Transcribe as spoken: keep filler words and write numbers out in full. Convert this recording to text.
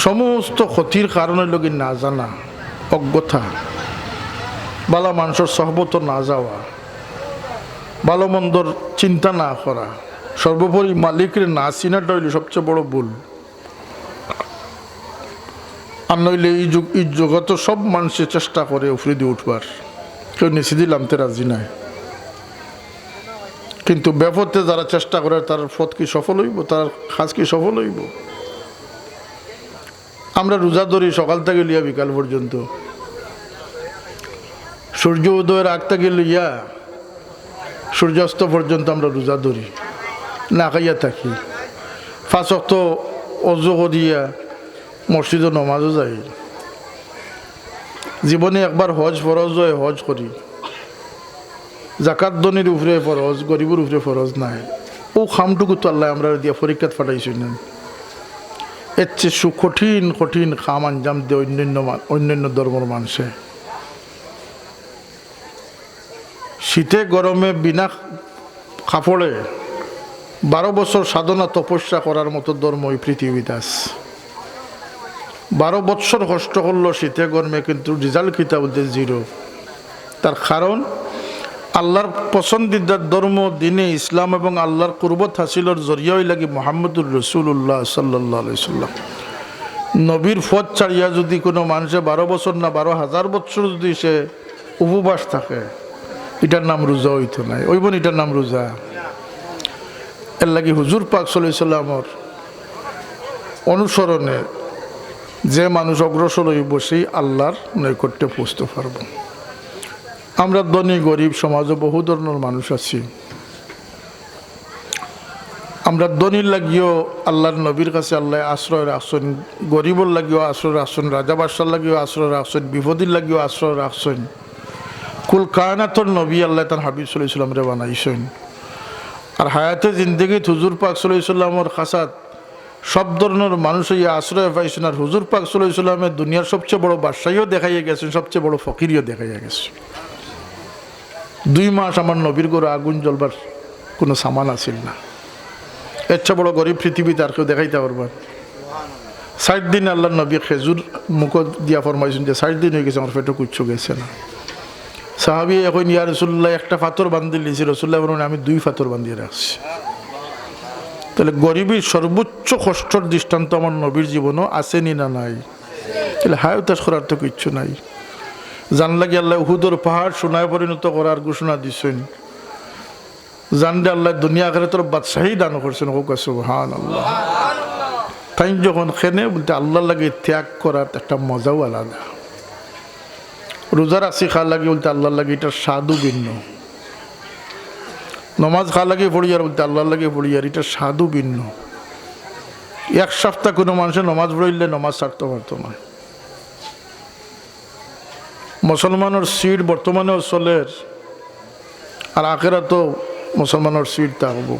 সমস্ত ক্ষতির কারণ অইলো গি না জানা, অজ্ঞতা, ভালা মানষর সহবতো না যাওয়া, ভালা মন্দর চিন্তা না করা, সর্বোপরি মালিকরে না চিনাটা অইলো সবচেয়ে বড় ভুল। আর নইলে ই যুগ, ই জগতো সব মানষে চেষ্টা করে উপরেদি উঠবার, কেউ নিচেদি লামতে রাজি নায়। কিন্তু বেপথে যারা চেষ্টা করে, তারার পথ কি সফল অইবো? তারার কাজ কি সফল অইবো? আমরা রোজা ধরি সকাল থাকি লইয়া বিকাল পর্যন্ত, সূর্য উদয়ের আগ থাকি লইয়া সূর্যাস্ত পর্যন্ত আমরা রোজা ধরি, না খাইয়া থাকি, পাঁচ ওয়াক্ত অজু করিয়া মসজিদো নমাজো যাই। জীবনে একবার হজ ফরজ অয়, হজ করি। জাকাত ধনীর উপরে ফরজ, গরিবর উপরে ফরজ নায়। অউ কামটুকু তো আল্লায় আমরারে দিয়া পরীক্ষাত পাঠাইছইন না। এর চেয়ে সু-, কঠিন কঠিন কাম আঞ্জাম দেয় অন্যান্য মা-, অন্যান্য ধর্মর মানষে। শীতে গরমে বিনা কাপড়ে বারো বছর সাধনা তপস্যা করার মতো ধর্ম ই পৃথিবীত আছে? বারো বৎসর কষ্ট করলো শীতে গরমে, কিন্তু result কিতা বলতে? Zero। তার কারণ, আল্লার পছন্দিদার ধর্ম দ্বীনে ইসলাম এবং আল্লার কুরবত হাসিলর জরিয়া অইলা গি মুহাম্মদুর রাসূলুল্লাহ সাল্লাল্লাহু আলাইহি ওয়াসাল্লাম। নবীর পথ ছাড়িয়া যুদি কুনু মানষে বারো বছর না, বারো হাজার বৎসর যুদি সে উপবাস থাকে, ইটার নাম রোজা অইতো নায়। অইবো নি ইটার নাম রোজা? এরলাগি হুজুর পাক সাল্লাল্লাহু আলাইহি ওয়াসাল্লামর অনুসরণে যে মানুষ অগ্রসর অইবো, সেই আল্লার নৈকট্যে পৌঁছতে পারবো। আমরা ধনী গরিব সমাজো বহু ধরনর মানুষ আছি। আমরা ধনীর লাগিও আল্লার নবীর কাছে আল্লায় আশ্রয় রাখছইন, গরিবর লাগিও আশ্রয় রাখছইন, রাজা বাদশার লাগিও আশ্রয় রাখছইন, বিপদির লাগিও আশ্রয় রাখছইন। কুল কায়নাতর নবী আল্লায় তান হাবিব সাল্লাল্লাহু আলাইহি ওয়াসাল্লামরে বানাইছইন। আর হায়াতে জিন্দেগিত হুজুর পাক সাল্লাল্লাহু আলাইহি ওয়াসাল্লামর কাছাত সব ধরনর মানুষ অইয়া আশ্রয় পাইছইন। আর হুজুর পাক সাল্লাল্লাহু আলাইহি ওয়াসাল্লামে দুনিয়ার সবচেয়ে বড় বাদশাইও দেখাইয়া গেছইন, সবচেয়ে বড় ফকিরিও দেখাইয়া গেছইন। দুই মাস আমার নবীর ঘরো আগুন জ্বলবার কুনু সামান আছিল না। এর চেয়ে বড় গরিব পৃথিবীত আর কেউ দেখাইতা পারবা? ষাইট দিন আল্লার নবী খেজুর মুখো দিয়া ফরমাইছইন যে, "ষাইট দিন অইগেছে, আমার পেটো কিচ্ছু গেছে না।" সাহাবীয়ে কইন, "ইয়া রাসূলুল্লাহ, একটা পাথর বান্ধিলিছি।" রাসূলুল্লাহ ফরমাইন, "আমি দুই পাথর বান্ধিয়া রাখছি।" তাইলে গরিবর সর্বোচ্চ কষ্টর দৃষ্টান্ত আমার নবীর জীবনো আছে নি না নাই? তাইলে হায় হুতাশ করার তো কিচ্ছু নাই। যান লাগি আল্লায় উহুদর পাহাড় সোনায় পরিণত করার ঘোষণা দিছইন। যানরে আল্লায় দুনিয়া আখিরাতর বাদশাহী দান করছইন, কউক্কা সুবহানাল্লাহ। তাইন যখন কেনে বলতে আল্লার লাগি ত্যাগ করার একটা মজাউ আলাদা। রোজা রাখছি কার লাগি বলতে আল্লার লাগি, ইটার স্বাদউ ভিন্ন। নমাজ কার লাগি পড়িয়ার বলতে আল্লার লাগি পড়িয়ার, ইটার স্বাদউ ভিন্ন। এক সপ্তাহ কুনু মানষে নমাজ পড়িলে নমাজ ছাড়তো পারতো নায়। মুসলমানর সিট বর্তমানেও চলের, আর আখেরাতও মুসলমানর সিট থাকবো।